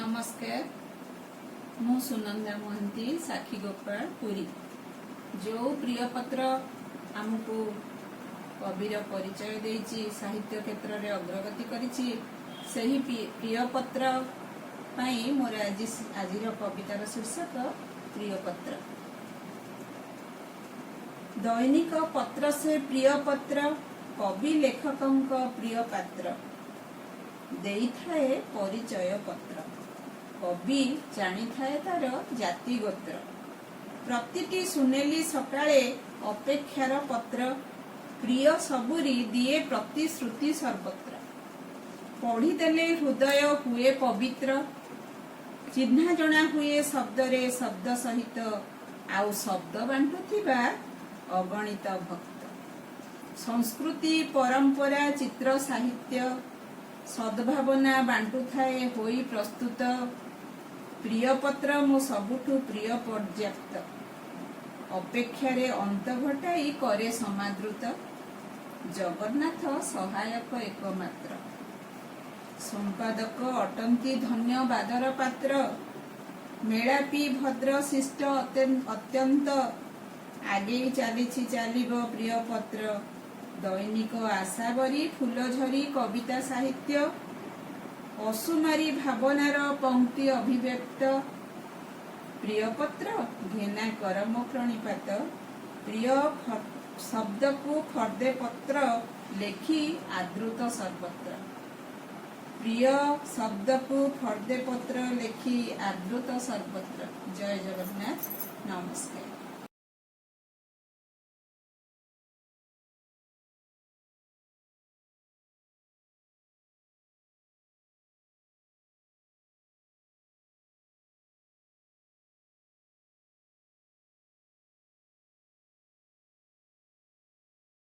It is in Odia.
ନମସ୍କାର, ମୁଁ ସୁନନ୍ଦା ମହାନ୍ତି, ସାକ୍ଷୀଗୋପାଳ, ପୁରୀ। ଯେଉଁ ପ୍ରିୟପତ୍ର ଆମକୁ କବିର ପରିଚୟ ଦେଇଛି, ସାହିତ୍ୟ କ୍ଷେତ୍ରରେ ଅଗ୍ରଗତି କରିଛି, ସେହି ପ୍ରିୟପତ୍ର ପାଇଁ ମୋର ଆଜିର କବିତାର ଶୀର୍ଷକ ପ୍ରିୟପତ୍ର। ଦୈନିକ ପତ୍ର ସେ ପ୍ରିୟ ପତ୍ର, କବି ଲେଖକଙ୍କ ପ୍ରିୟ ପାତ୍ର। ଦେଇଥାଏ ପରିଚୟ ପତ୍ର, କବି ଜାଣିଥାଏ ତାର ଜାତି ଗୋତ୍ର। ପ୍ରତିଟି ସୁନେଲି ସକାଳେ ଅପେକ୍ଷାର ପତ୍ର, ପ୍ରିୟ ସବୁରି ଦିଏ ପ୍ରତିଶ୍ରୁତି ସର୍ବତ୍ର। ପଢିଦେଲେ ହୃଦୟ ହୁଏ ପବିତ୍ର, ଚିହ୍ନା ଜଣା ହୁଏ ଶବ୍ଦରେ ଶବ୍ଦ ସହିତ, ଆଉ ଶବ୍ଦ ବାଣ୍ଟୁଥିବା ଅଗଣିତ ଭକ୍ତ। ସଂସ୍କୃତି, ପରମ୍ପରା, ଚିତ୍ର, ସାହିତ୍ୟ, ସଦ୍ଭାବନା ବାଣ୍ଟୁଥାଏ ହୋଇ ପ୍ରସ୍ତୁତ। ପ୍ରିୟପତ୍ର ମୋ ସବୁଠୁ ପ୍ରିୟ ପର୍ଯ୍ୟାପ୍ତ, ଅପେକ୍ଷାରେ ଅନ୍ତ ଘଟାଇ କରେ ସମାଦୃତ। ଜଗନ୍ନାଥ ସହାୟକ ଏକମାତ୍ର, ସମ୍ପାଦକ ଅଟନ୍ତି ଧନ୍ୟବାଦର ପାତ୍ର। ମେଳାପି, ଭଦ୍ର, ଶିଷ୍ଟ ଅତ୍ୟନ୍ତ, ଆଗେଇ ଚାଲିଛି, ଚାଲିବ ପ୍ରିୟ ପତ୍ର। ଦୈନିକ ଆଶାବରୀ, ଫୁଲଝରି, କବିତା, ସାହିତ୍ୟ, ଅସୁମାରୀ ଭାବନାର ପଙ୍କ୍ତି ଅଭିବ୍ୟକ୍ତ। ପ୍ରିୟପତ୍ର ଘେନା କର ମୋ ପ୍ରଣିପାତ, ପ୍ରିୟ ଶବ୍ଦକୁ ଫର୍ଦ୍ଦେ ପତ୍ର ଲେଖି ଆଦୃତ ସର୍ବତ୍ର। ପ୍ରିୟ ଶବ୍ଦକୁ ଫର୍ଦ୍ଦେ ପତ୍ର ଲେଖି ଆଦୃତ ସର୍ବତ୍ର। ଜୟ ଜଗନ୍ନାଥ, ନମସ୍କାର।